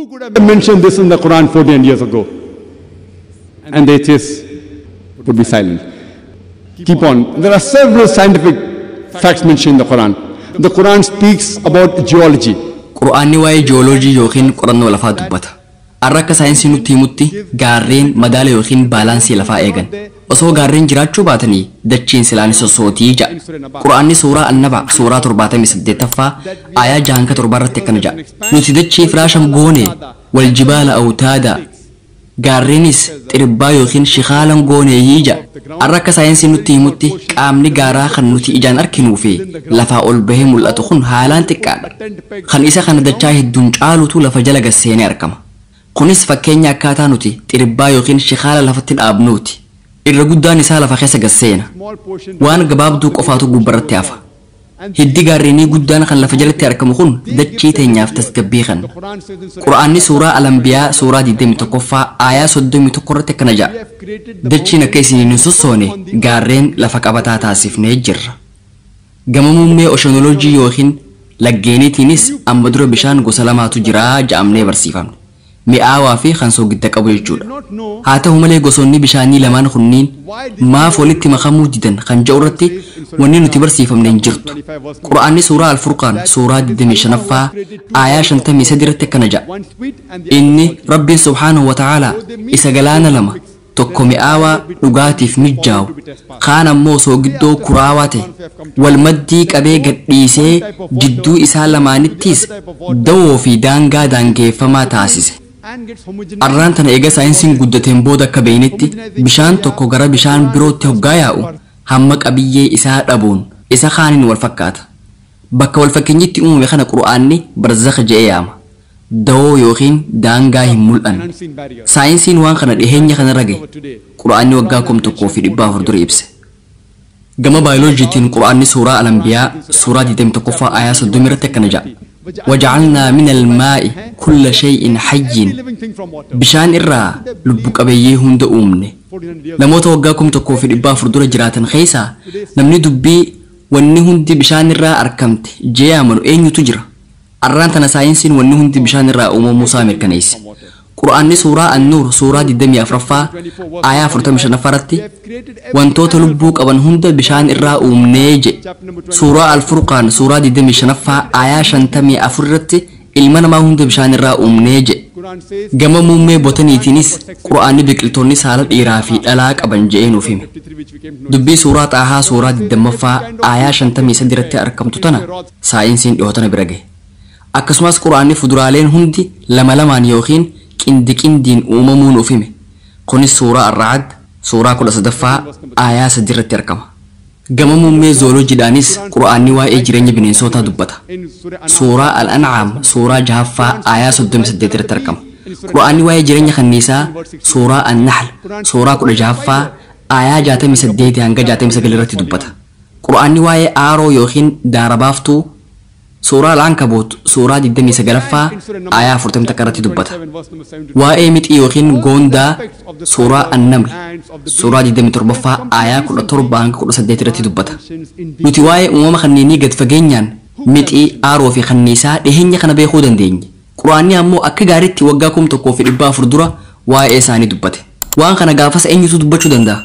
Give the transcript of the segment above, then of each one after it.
Who could have mentioned this in the Quran 14 years ago? And the atheists would be silent. Keep on. There are several scientific facts mentioned in the Quran. The Quran speaks about geology. Qur'aanni waa'ee jiyooloojii yookiin qorannoo lafaa dubbata. Har'a akka saayinsii nutti himutti, gaarreen madaala yookiin baalaansii lafaa eegan. Osoo gaarreen jiraachuu baatanii dachiin silaan sossootii ja'a. Qur'aanni suuraa Annaba suuraa 78ffaa aayaa 6 hanga 7 irratti akkana ja'a: "Nuti dachii firaashan goone, والجبال أوتادا, gaarreenis xiribbaa yookiin shikaalan gooneeyyii" ja'a. Har'a akka saayinsii nutti himutti qaamni gaaraa kan nuti ijaan arginuu fi lafaa ol bahee mul'atu kun haalaan xiqqaadha. Kan isa kana dachaa hedduun caalutu lafa jala gasseenee argama. Kunis fakkeenya akkaataa nuti xiribbaa yookiin shikaala lafatti dhaabnuuti. Irra guddaan isaa lafa keessa gasseena. Waan gabaabduu qofaatu gubbarratti hafa. Hiddi gaarreenii guddaan kan lafa jalatti argamu kun dachii teenyaaf tasgabbii kenna. Qura'aanni suuraa Alambiyaa suuraa 21ffaa aayaa 31 irratti akkana jedha: "Dachiin akka isiniin hin sossoone gaarreen lafa qabataa taasifnee jirra." Gama muummee oceanology yookiin laggeeniitiinis amma dura bishaan gosa lamaatu jira ja'amnee barsiifamne. Mi'aawaa fi kan soogidda qabu jechuudha. Haa ta'u malee, gosoonni bishaanii lamaan kunniin maaf walitti makamuu didan kan jedhu irratti wanni nuti barsiifamne hin jirtu. Qura'aanni suuraa Alfurqaan suuraa 25ffaa aayaa 53 irratti akkana jedha: "Inni Rabbiin سبحانه وتعالى isa galaana lama, tokko mi'aawaa dhugaatiif mijjaawu, kaan ammoo soogiddoo kuraawaa ta'e, wal maddii qabee gadhiisee jidduu isaa lamaanittis dawoo fi daangaa daangeeffamaa taasise." Arraan tana eega saayinsiin guddateen booda akka beeynetti, bishaan tokko gara bishaan birootti hoggaa yaa'u hamma qabiyyee isaa dhabuun isa kaaniin wal fakkaata. Bakka wal fakkeenyitti uumame kana Qur'aanni barzakha je'ee yaama. Dawoo yookiin daangaa hin mul'anne. Saayinsiin waan kana dhiheenya kanarra gahe. Qur'aanni waggaa 1400 dura ibse. Gama baayoloojiitiin Qur'aanni suuraa Alambiyaa suuraa 21ffaa aayaa 30 irratti akkana jedha: "وجعلنا من الماء كل شيء حي." Bishaan irraa lubbu qabeeyyii hunda uumne. Namoota waggaa 1400 dura jiraatan keessaa namni dubbii wanni hundi bishaan irraa argamte jee amanu eenyutu jira? Arraan tana saayinsiin wanni hundi bishaan irraa uumamuu isaa mirkaneesse. Qur'aanni suuraa Annuur suuraa 24ffaa aayaa 45 irratti "Wantoota lubbuu qaban hunda bishaan irraa uumnee" jedhe. Suuraa Alfurqaan suuraa 25ffaa aayaa 54 irratti "Ilma namaa hunda bishaan irraa uumnee" jedhe. Gama muummee botaniitiinis Qur'aanni biqiltoonni saala dhiiraa fi dhalaa qaban je'ee nuuf hime. Dubbii suuraa Xaahaa suuraa 20ffaa aayaa 53 irratti argamtu tana saayinsiin dhiyootana bira gahe. Akkasumas Qur'aanni fuduraaleen hundi lama lamaan yookiin qindi qindiin uumamuu nuuf hime. Kunis suuraa Arra'ad suuraa 13ffaa aayaa 3 irratti argama. Gama muummee zoolojiidhaanis Qur'aanni waa'ee jireenya bineensotaa dubbata. Suuraa Al-An'aam suuraa 6ffaa aayaa 38 irratti argama. Qur'aanni waa'ee jireenya kanniisaa suuraa An-Nahl suuraa 16ffaa aayaa 68 hanga 69 irratti dubbata. Qur'aanni waa'ee aaroo yookiin daara baaftuu suuraa Al-Ankabuut suuraa 29ffaa aayaa 41 irratti dubbata. Waa'ee mixii yookiin goondaa suuraa Annaml suuraa 27ffaa aayaa 17 hanga 18 irratti dubbata. Nuti waa'ee uumama kanneenii gad fageenyaan, mixii, aaroo fi kanniisaa, dhiheenya kana beekuu dandeenya. Quraanni ammoo akka gaariitti waggaa 1400 dura waa'ee isaanii dubbate. Waan kana gaafas eenyutu dubbachuu danda'a?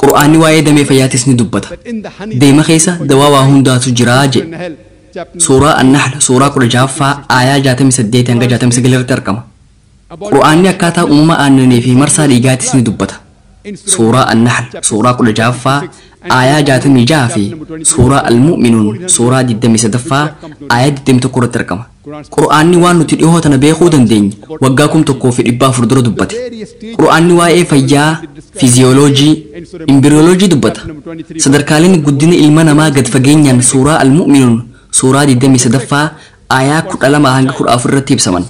Qur'aanni waa'ee damee fayyaatis ni dubbata. "Deema keessa dawaa waa hundaatu jiraa" jedhe. Suuraa Annahl suuraa 16ffaa aayaa 68 hanga 69 irratti argama. Qur'aanni akkaataa uumama aannanii fi marsaa dhiigaatis ni dubbata. Suuraa Annahl suuraa 16ffaa aayaa 66 fi suuraa Almu'minuun suuraa 23ffaa aayaa 21 irratti argama. Qur'aanni waan nuti dhihoo tana beekuu dandeenye waggaa 1400 dura dubbate. Qur'aanni waa'ee fayyaa, fiiziyooloojii, imbiriyooloojii dubbata. Sadarkaaleen guddina ilma namaa gad fageenyaan suuraa Almu'minuun suuraa 23ffaa aayaa 12 hanga 14 irratti ibsaman.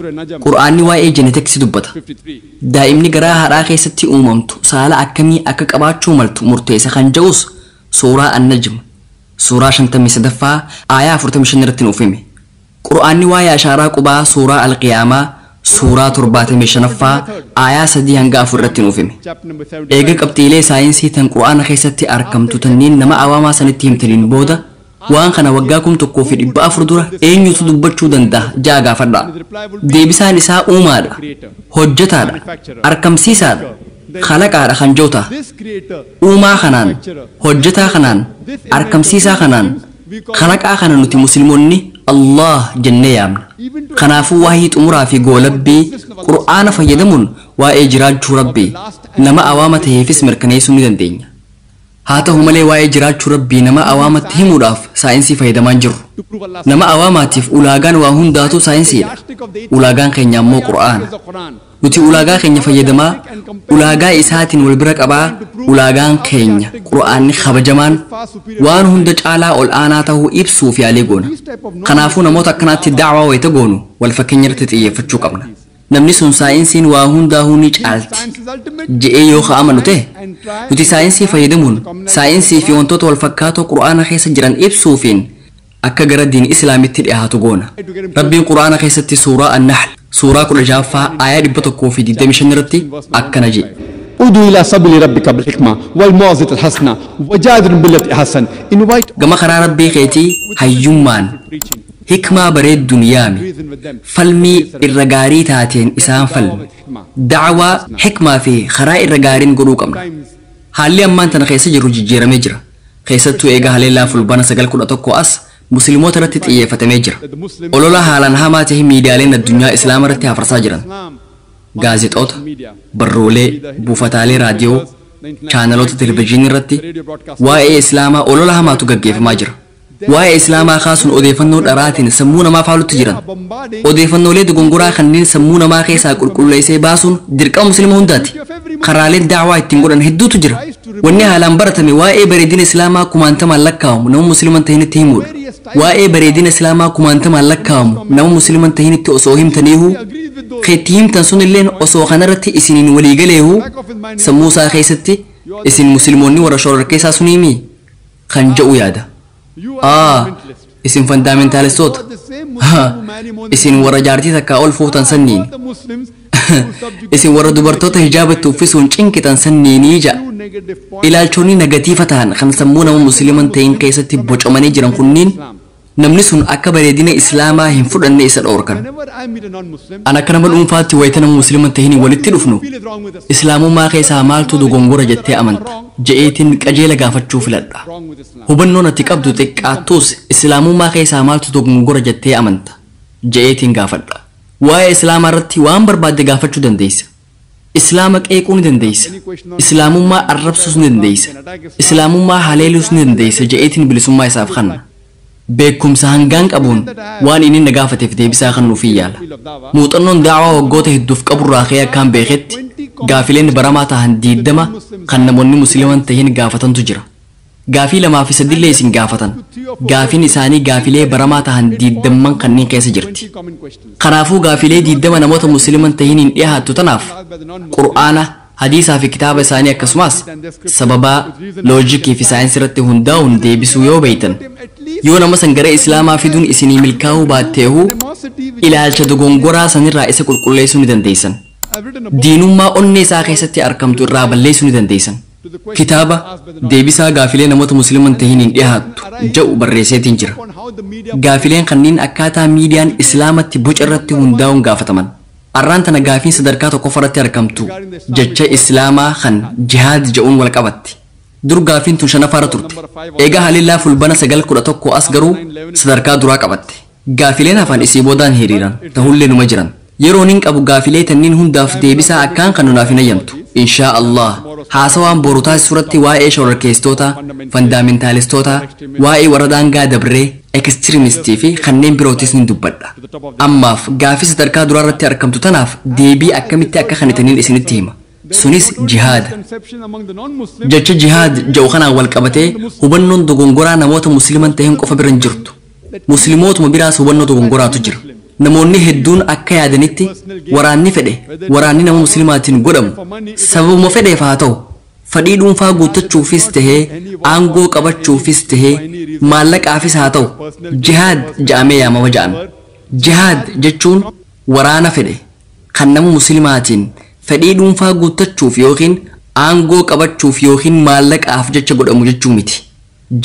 Qur'aanni waa'ee jenetiksii dubbata. Daa'imni garaa haadhaa keessatti uumamtu saala akkamii akka qabaachuu maltu murteessa kan jedhus suuraa Annajm suuraa 53ffaa aayaa 45 irratti nuuf hime. Qur'aanni waa'ee ashaaraa qubaa suuraa Alqiyaamaa suuraa 75ffaa aayaa 3 hanga 4 irratti nuuf hime. Eega qabxiilee saayinsii tan Qur'aana keessatti argamtu tanniin nama awaamaa sanitti himtaniin booda, Waan kana waggaa 1400 dura eenyutu dubbachuu danda'a jaa gaafadha. Deebisaan isaa uumaadha, hojjetaadha, arkamsiisaadha, kalaqaadha kan jiru ta'a. Uumaa kanaan, hojjetaa kanaan, arkamsiisaa kanaan, kalaqaa kana nuti musliimonni Allah jennee yaamna. Kanaafuu waa'ee xumuraa fi goolabbii Qur'aana fayyadamuun waa'ee jiraachuu Rabbii nama awaama ta'eefis mirkaneessuu ni dandeenya. Haa ta'u malee waa'ee jiraachuu Rabbii nama awaamatti himuudhaaf saayinsii fayyadamaa hin jirru. Nama awaamaatiif ulaagaan waa hundaatu saayinsiidha. Ulaagaan keenya ammoo Qur'aana. Nuti ulaagaa keenya fayyadamaa, ulaagaa isaatiin wal bira qabaa, ulaagaan keenya Qur'aanni kabajamaan waan hunda caalaa ol aanaa ta'uu ibsuuf yaalii goona. Kanaafuu namoota akkanaatti da'waa wayita goonu wal fakkeenya irratti xiyyeeffachuu qabna. Namni sun saayinsiin waa hundaa'uu ni caalti je'ee yoo amanu ta'e, nuti saayinsii fayyadamuun saayinsii fi wantoota wal fakkaatoo Qur'aana keessa jiran ibsuufiin akka gara diin Islaamitti dhiyaatu goona. Rabbiin Qur'aana keessatti suuraa An-Nahl suuraa 16ffaa aayaa 125 irratti akkana jedhe. Udu ila sabili rabbika bil-hikma wal maw'izati al-hasana wajadilhum billati ahsan. Invite Gama karaa Rabbii keetii hayyummaan hikmaa bareedduun yaami, falmii irra gaarii taateen isaan falmi. Da'waa hikmaa fi karaa irra gaariin godhuu qabna. Haalli ammaan tana keessa jirru jijjiiramee jira. Keessattuu eega haleellaa fulbaana 9/11 as musliimoota irratti xiyyeeffatamee jira. Olola haalaan hamaa ta'e miidiyaaleen addunyaa Islaama irratti hafarsaa jiran. Gaazexoota, barruulee, buufataalee raadiyoo, chaanaloota televizyiinii irratti waa'ee Islaamaa olola hamaatu gaggeeffamaa jira. Waa'ee Islaamaa kaasuun odeeffannoo dharaatiin sammuu namaa faalutti jiran. Odeeffannoolee dogongoraa kanneen sammuu namaa keessaa qulqulleessee baasuun dirqama musliima hundaati. Karaaleen da'waa ittiin godhan hedduutu jira. Wanni haalaan baratame waa'ee bareedina Islaamaa kumaantamaan lakkaa'amu nama musliima hin ta'initti himuudha. Waa'ee bareedina Islaamaa kumaantamaan lakkaa'amu nama musliima hin ta'initti osoo himtaniihu, keetti himtan sunilleen osoo kanarratti isiniin waliigaleehu, sammuu isaa keessatti isin musliimoonni warra shororkeessaa suniimi kan je'u yaada. Isin fandaamentaalistoota. Isin warra jaartii takkaa ol fuutan sanniin. Isin warra dubartoota hijaabatti uffisuun cinqitan sanniinii ja'a. Ilaalchonni nagatiifa ta'an kan sammuu nama musliiman ta'in keessatti bocamanii jiran kunniin namni sun akka bareedina Islaamaa hin fudhanne isa dhoorkan. An akka nama dhuunfaatti wayita nama musliiman ta'in walitti dhufnu Islaamummaa keessaa maaltu dogongora jettee amanta je'eetiin qajeela gaafachuu filadha. Hubannoon ati qabdu xiqqaattus Islaamummaa keessaa maaltu dogongora jettee amanta je'eetiin gaafadha. Waa'ee Islaamaa irratti waan barbaadde gaafachuu dandeessa. Islaama qeequu ni dandeessa. Islaamummaa arrabsuus ni dandeessa. Islaamummaa haleeluus ni dandeessa je'eetiin bilisummaa isaaf kenna. Beekumsa hangaan qabuun waan inni na gaafateef deebisaa kennuuf yaala. Muuxannoon da'waa waggoota hedduuf qaburraa ka'ee akkaan beeketti gaafileen baramaa ta'an 20 kan namoonni musliiman ta'in gaafatantu jira. Gaafii 2 fi 3 isin gaafatan. Gaafiin isaanii gaafilee baramaa ta'an 20 kanneen keessa jirti. Kanaafuu gaafilee 20 namoota musliiman ta'in hin dhiyaattu tanaaf Qur'aana, hadiisaa fi kitaaba isaanii akkasumas sababaa loojikii fi saayinsii irratti hundaa'uun deebisuu yoo beeytan, yoo nama san gara Islaamaa fiduun isinii milkaa'uu baatteehu ilaalcha dogongoraa sanirraa isa qulqulleessuu ni dandeessan. Diinummaa onnee isaa keessatti argamtu irraa balleessuu ni dandeessan. Kitaaba deebisaa gaafilee namoota musliiman ta'in hin dhiyaattu jedhu barreesseetiin jira. Gaafileen kanneen akkaataa miidiyaan Islaamatti boca irratti hundaa'uun gaafataman. Arraan tana gaafiin sadarkaa tokkoffaratti argamtu jecha Islaamaa kan jihaad jedhuun wal qabatti. Dur gaafiin tun shanaffaarra turte. Egaa haleellaa fulbana 9/11 as garuu sadarkaa duraa qabatte. Gaafileen hafan isii boodaan hiriiran ta'ullee numa jiran. Yeroon hin qabu gaafilee tanniin hundaaf deebisaa akkaan kan nunaaf hin ayyamtu. Inshaa Allah haasawaan boru taasisuurratti waa'ee shororkeessitoota, fandaamentaalistoota, waa'ee warra daangaa dabree, ekstirimistii fi kanneen birootis ni dubbadha. Ammaaf gaafii sadarkaa duraarratti argamtu tanaaf deebii akkamitti akka kanitaniin isinitti hima. Sunis jihaada. Jecha jihaad jedhu kanaan wal qabatee hubannoon dogongoraa namoota musliiman ta'een qofa bira hin jirtu. Musliimootuma biraas hubannoo dogongoraatu jira. Namoonni hedduun akka yaadanitti waraanni fedhe waraanni nama musliimaatiin godhamu sababuma fedheef haa ta'u fedhii dhuunfaa guuttachuufis tahee aangoo qabachuufis tahee maallaqaafis haa ta'u jihaad ja'amee yaamama ja'an. Jihaad jechuun waraana fedhe kan nama musliimaatiin fedhii dhuunfaa guuttachuuf yookiin aangoo qabachuuf yookiin maallaqaaf jecha godhamu jechuu miti.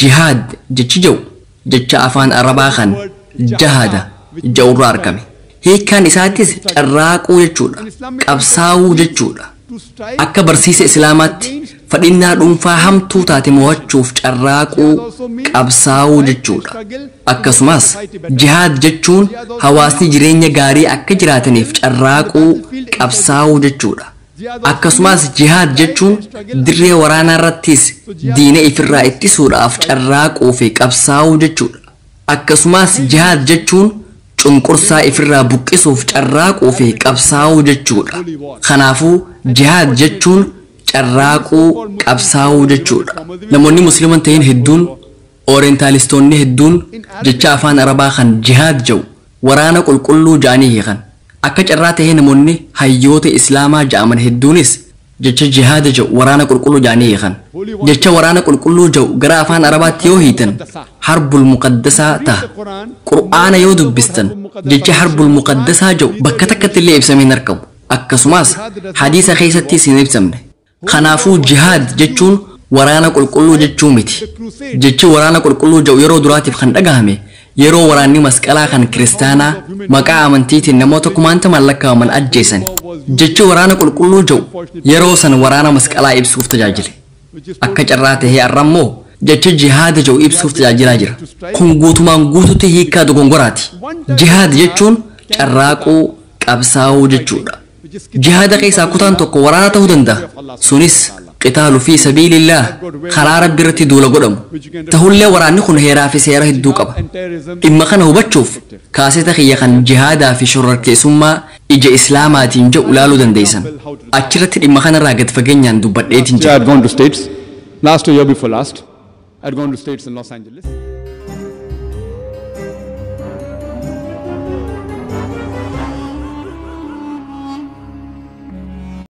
Jihaad jechi jedhu jecha afaan Arabaa kan jahada ja'urraa argame. Hiikkaan isaattis carraaquu jechuudha, qabsaa'uu jechuudha. Akka barsiisa Islaamaatti fadhinnaa dhuunfaa hamtuu taate mo'achuuf carraaquu, qabsaa'uu jechuudha. Akkasumas jihaad jechuun hawaasni jireenya gaarii akka jiraataniif carraaquu, qabsaa'uu jechuudha. Akkasumas jihaad jechuun dirree waraanaa irrattis diina ifirraa ittisuudhaaf carraaquu fi qabsaa'uu jechuudha. Akkasumas jihaad jechuun cunqursaa ifirraa buqqisuuf carraaquu fi qabsaa'uu jechuudha. Kanaafuu jihaad jechuun carraaquu, qabsaa'uu jechuudha. Namoonni Musliman ta'in hedduun, Oorientaalistoonni hedduun, jecha afaan Arabaa kan jihaad jedhu waraana qulqulluu ja'anii hiikan. Akka carraa tahee namoonni hayyoota Islaamaa ja'aman hedduunis jecha jihaada jedhu waraana qulqulluu ja'anii hiikan. Jecha waraana qulqulluu jedhu gara afaan Arabaatti yoo hiitan harbul muqaddasaa ta'a. Qur'aana yoo dubbistan jecha harbul muqaddasaa jedhu bakka takkatti illee ibsamee hin argamu. Akkasumas hadiisa keessattis hin ibsamne. Kanaafuu jihaad jechuun waraana qulqulluu jechuu miti. Jechi waraana qulqulluu jedhu yeroo duraatiif kan dhagahame yeroo waraanni masqalaa kan kiristaanaa maqaa amantiitiin namoota kumaantamaan lakkaa'aman ajjeesan. Jechi waraana qulqulluu jedhu yeroo san waraana masqalaa ibsuuf tajaajile. Akka carraa tahee har'a immoo jecha jihaada jedhu ibsuuf tajaajilaa jira. Kun guutumaan guututti hiikkaa dogongoraati. Jihaad jechuun carraaquu, qabsaa'uu jechuudha. Jihaada keessaa kutaan tokko waraana ta'uu danda'a. Sunis qitaalu fi sabiilillaah, karaa Rabbi irratti duula godhamu. Tahullee waraanni kun heeraa fi seera hedduu qaba. Dhimma kana hubachuuf kaaseta kiyya kan jihaadaa fi shororkeessummaa ija Islaamaatiin jedhu ilaaluu dandeessan. Achirratti dhimma kanarraa gad fageenyaan dubbadheetiin I jira. had gone to States last year before last. I had gone to States in Los Angeles.